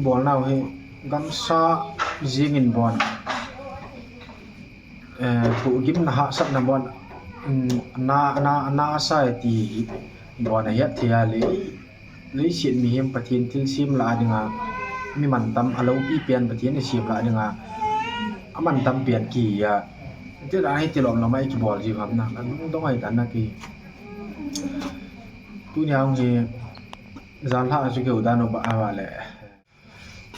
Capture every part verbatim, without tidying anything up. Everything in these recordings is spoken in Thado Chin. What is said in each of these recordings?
Bolnau hi gamsa jingin bon, eh, thohgimna hahsatna bon, um, na, na, na sa e ti hi bon ahet thei a le, leiset mihem Pathen thilsem lah a dinga, mi mantam a loupi pen Pathen in asem lah a dinga, a mantam pen kihi a. Ti dan hi tilom lom a i kibol ji ham na, ka lungdong ahi dan na ki. Tunia hung hi, janlhah a chu keu dan u ba a va le.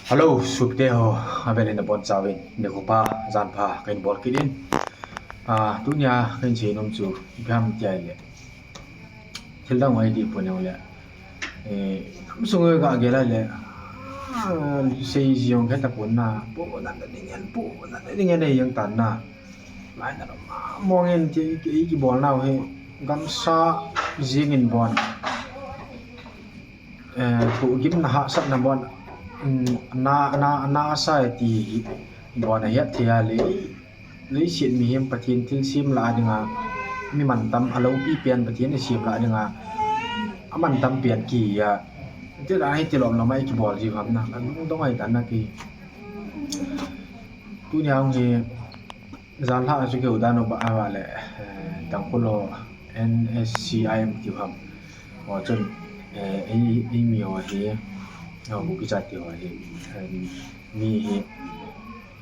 Hello, sopite ho, avel in nabonchauvin, nikho pha, jan pha, kahin bol kit in. Ah, tunia kahin sei nom chu, ipi ham tia le. Thil dang ahi dih pon le. Eh, sung ga gel a le. Ah, sei jong khe tapon na, po na na ding en, po na na ding en ei jong tan na. Lai na ma mong en ti, i kibolnau hi, gamsa jingin bon. Eh, thohgimna hahsatna bon, um, na, na, na sa e ti hi bon ahet thei a le, leiset mihem Pathen thilsem lah a dinga, mi mantam a loupi pen Pathen in asem lah a dinga, a mantam pen kihi a. Ti dan hi tilom lom a i kibol ji ham na, ka lungdong ahi dan na ki. Tunia hung hi, janlhah a chu keu dan u ba a va le, eh, Tangkhul ho N S C I M tiu ham. Ho chun, eh, ei, ei mi ho hi, ho Kuki chate ho hi, eh, mi hi,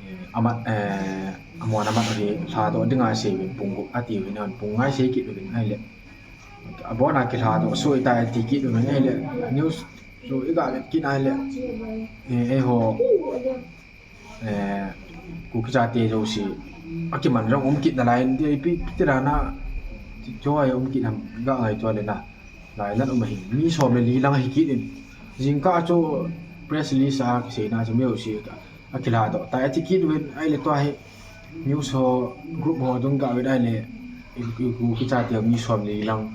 eh, amat, eh, amon amat hi lhadoh dinga sei uvin pung gup ati uvin, pung nga sei kit uvin ahile. Abon a kilhadoh soh tai ati kit uvin ahile. News chu i ga vet kit ahile. Eh, eiho eh, Kuki chate jouse, akiman jong um kit nalai, ipi, ipi ti dan a, ti, ti ho a um kit ham, ga ngaito le na, lai nat um ahi, mi som le li lang ahi kit in, jingkah chu press release a kiseina chu mi jouse, akilhadoh tai ati kit uvin, ahile tua hi, news ho, group ho dung ga vet ahile, i, i, Kuki chate mi som le li lang,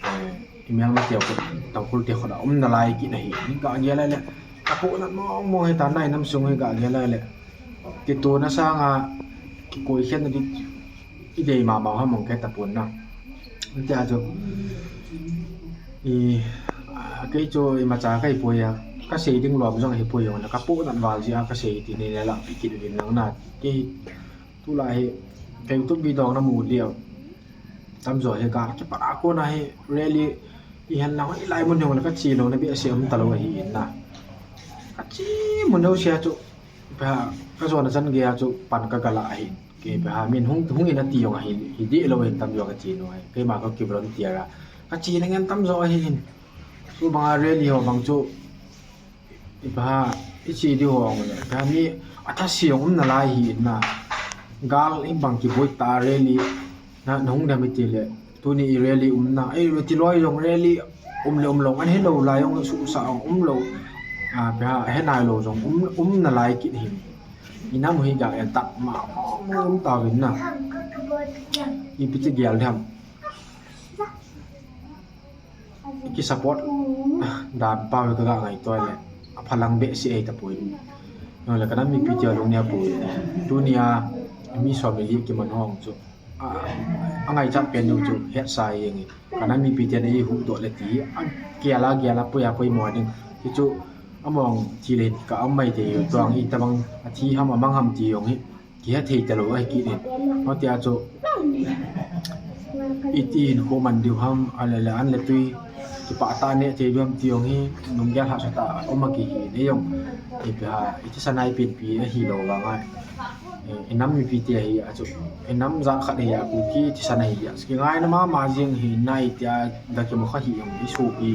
eh, i melmate khu, Tangkhul te khu a um nalai kit ahi, ga gel a le, ka pohnat mong mong hi tan na i nam sung hi ga gel a le. Kitohna sanga, kikoi khenna di, i dei mama ham mong khe tapon na. Tia chu, i, a, kei chu imacha ka hi poi a, ka sei ding lom jong hi poi jong na, ka pohnat val jeh a ka sei ti nei la pi kit uvin lang na, kei tulai hi, ka YouTube video na mu leh. Tamjo hi gal kipat a kona hi rally ihen lang, hilai mun hung le kache louna behseh um talou ahi in na. Kache mun jouse a chu, pha, kajona chan gei a chu pan kaga la ahi. Kei pha, min hung, hung in ati jong ahi, hi deh lou hin tamjo kache lou ahi. Keima ka kivolunteer a. Kache na ngen tamjo ahi in. Chu banga rally ho bang chu, ipi ham, i che diu ho le, ipi ham, mi atha se jong um nalai hi na. Gal ibang kiboi ta rally na, na hung dem iti le. Tuni i rally um na, ei, tiloi jong rally um le um lou, an helou lai jong suhsah jong um lou. A, ipi ham, he nai lou jong um, um nalai kit hi. I nam hi ga en tak ma, ma, ma um tauvin na. Ipi ti gel dem. Ki support dan pa ve kaga ngaito le. Aphalang behseh ahi tapoi. Nole ka nam mipi te lung neo poi. Tunia mi som le li kiman hong chu. A, angaichat pen diu chu hetsa jeng e. Ka nam mipi te nei huhdoh le ti. Agel a gel a poi a poimo ding. Ti chu among thi le ka am mai te tuang hi tabang athi ham amang ham ti jong hi. Kihe thei talou ahi kit in. Hiti a chu iti hin khu man diu ham, a le le an le tui kipah tah neh thei diu ham ti jong hi, lunggel hahsa tah a um a kihi in, ei jong ipi ham, i thisan a i penpi ahilou vang a, i nam mipi te hi a chu, i nam jat khat hi a Kuki thisan ahi a, kingaina mama jeng hi nai tia ga kimu kha hi jong i sopi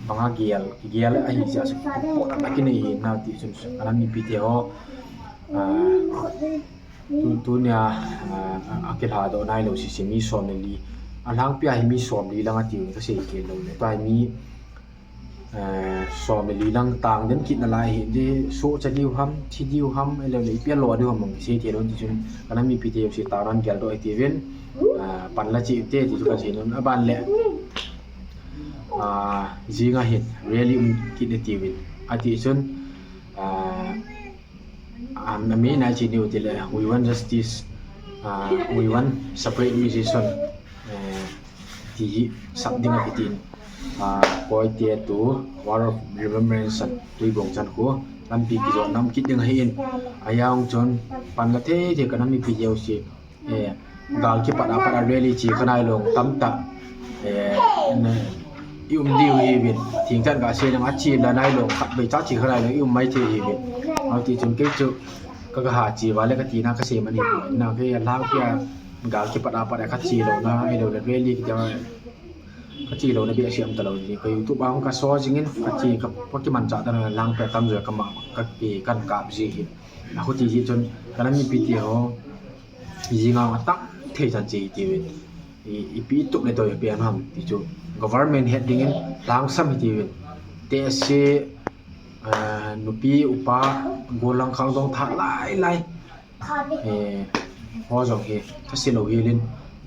banga gel, kigel ahi jeh a chu, pohnat a kinei hi na ti chun, ka nam mipi te ho. Ah, tu, tunia, ah, a, akilhadoh nailou sese mi som le li. Alhangpi a hi mi som li lang atiu ka sei kei lou le. Tua hi mi, eh, som le li lang tang den kit nalai hi di, sohcha diu ham, thi diu ham, ahilou le ipi a lo diu ham mong kisei thei lou ti chun, ka nam mipi te jouse tang dan geldoh hiti uvin, ah, pan la cheh ute ti chu ka sei nom aban le. Ah, jing a hin rally um kit nati uvin. Ati chun, ah, Um, a mi nai chi niu ti le, we want justice, uh, we want separate musician, eh, ti hi sap ding a kitin, uh, Koite to War of Remembrance an Tuibong chan khu, Lampi kijot nam kit ding ahin, ajong chun panla thei thei ka nam mipi jouse, eh, gal kipat apat a rally che kha nailou tamtah, eh, i um diu hiuvin, thingthat gasei ding a che la nailou khatvei cha che kha nailou i um mai thei hiuvin. Hiti chun kei chu ka, ka ha che vale ka tina ka sei man hi, na kei a lang pia gal kipat apat a ka che louna, ahilou le rally kiti a ka che louna bia siam talou ni, ka YouTube a hung ka so jingin, ka che ka, ka kimanchah dan lang pia tamjo ka ma, ka, eh, kan kap ji hi. Achuti hi chun ka nam mipi te ho, jinga atam thei chan che tiuvin. I, ipi tup le doi pia ham ti chu government het dingin lhangsam hi tiuvin. Tehse, eh, nupi upa, gollhang khangdong tha lai lai, eh, ho jong hi thase lou helin,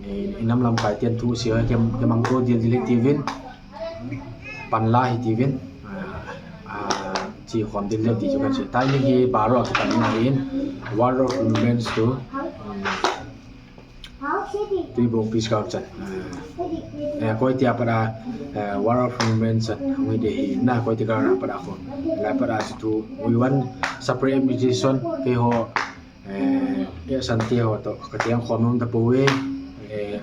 eh, i nam lamkai ten thu sei ho hi kei, kei mang to dildil hi tiuvin, panla hi tiuvin, ah, ah, che khom dildil ti chu kan sei. Timing hi baro a kipan na hin, War of Remembrance to, um, Tuibuong Peace Ground chan. Eh, koi tia pat a, eh, War of Remembrance chan hung hi de hi na, koi tia pat a kho. Lai pat a chu tu, we want separate administration, keiho, eh, eh, Sante ho toh ka cheng khom nom tapouve, eh,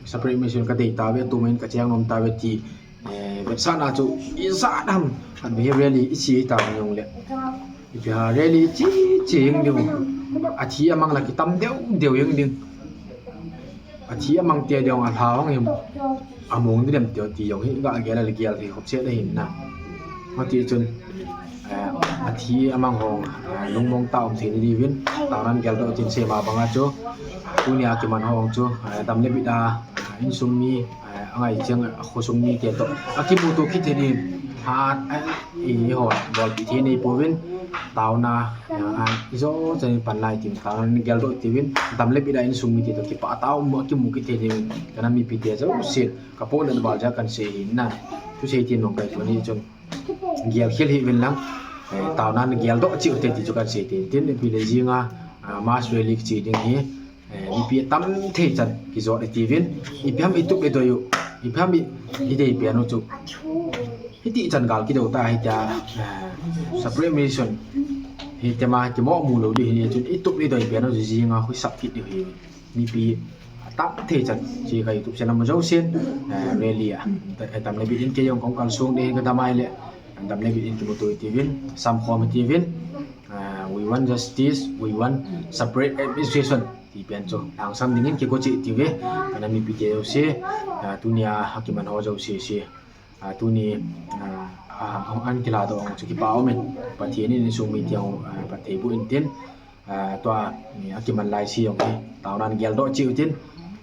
separate administration ka dei tauve, tumin ka cheng nom tauve ti, eh, vetsahna chu ijat ham, khatvei rally i che tauve jongle, ipi ham rally che che jeng diu, athi amang la kitam deu deu jeng ding. Athi amang te deu a lha hung hi, among di dem te ti jong hi ga gel le gel hi khop che le hin na. Hiti chun, eh, athi amang ho, eh, lungmong tah um thei diuvin, taona geldoh tin sei ma banga chu, tunia kiman ho chu, eh, dam le bit a, eh, insung mi, eh, angai cheng a khosung mi te toh akimuto kit thei ni, ha, eh, i ho, bolpi thei nei pouvin, taona, eh, i jo chan in panla i tin, taona geldoh tiuvin, dam le bit a insung mi te toh kipah tah a um, akimu kit thei ni, ka nam mipi te jouse, ka pona val jeh a kan sei hin na, thusei tin mong kai tuni chun. Gel khel hih uvin lang, eh, taona geldoh cheh ute ti chu kan sei tin tin, ipi le jinga, ah, mass rally che ding hi, eh, mipi atam thei chan kijot i tiuvin, ipi ham i tup i doi u, ipi ham i, i dei pen u chu. Hiti chan gal kido ta hitia, eh, separate administration hi tema kimo mu lou di hi chun i tup i doi pen u chu jinga huisap kit diu hi. Mipi atam thei chan che ka YouTube channel ma jousen, eh, rally a, dam le bit in kei jong kong kal sung ding ka dam ai le, dam le bit in kimuto i tiuvin, samkhom i tiuvin, eh, we want justice, we want separate administration ti pen chu lhangsam dingin kigo cheh tiuve, ka nam mipi te jouse, eh, tunia akiman ho jouse se. Ah, tuni, ah, ah, an kilah doh chu kipah umin, Pathen in insung mi te ho, ah, phatthei boh in tin, ah, tua, akiman lai se jong hi, taonan geldoh cheh utin,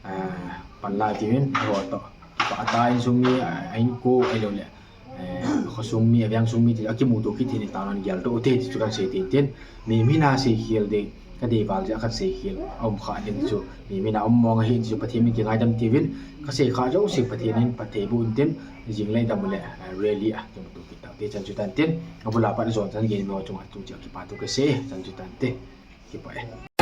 ah, panla tiuvin, ho toh. Kipah tah a insung mi, ah, a inko ahilou le, eh, khosung mi, aveng sung mi te, akimuto kit thei in taonan geldoh ute ti chu kan sei tin tin, mi, mi na sei khel ding. Ka dei val jeh a kan sei khel a um kha ding chu, mi, mi na um mong ahi chu Pathen min kingaidam tiuvin, ka sei kha jouse Pathen in phatthei boh in tin, jing le dam u le, eh, rally a kimuto kit tau te chan chu tan tin, abul a pat jon chan gei mo chunga tu chu kipah thu ka sei chan chu tan te, kipah e.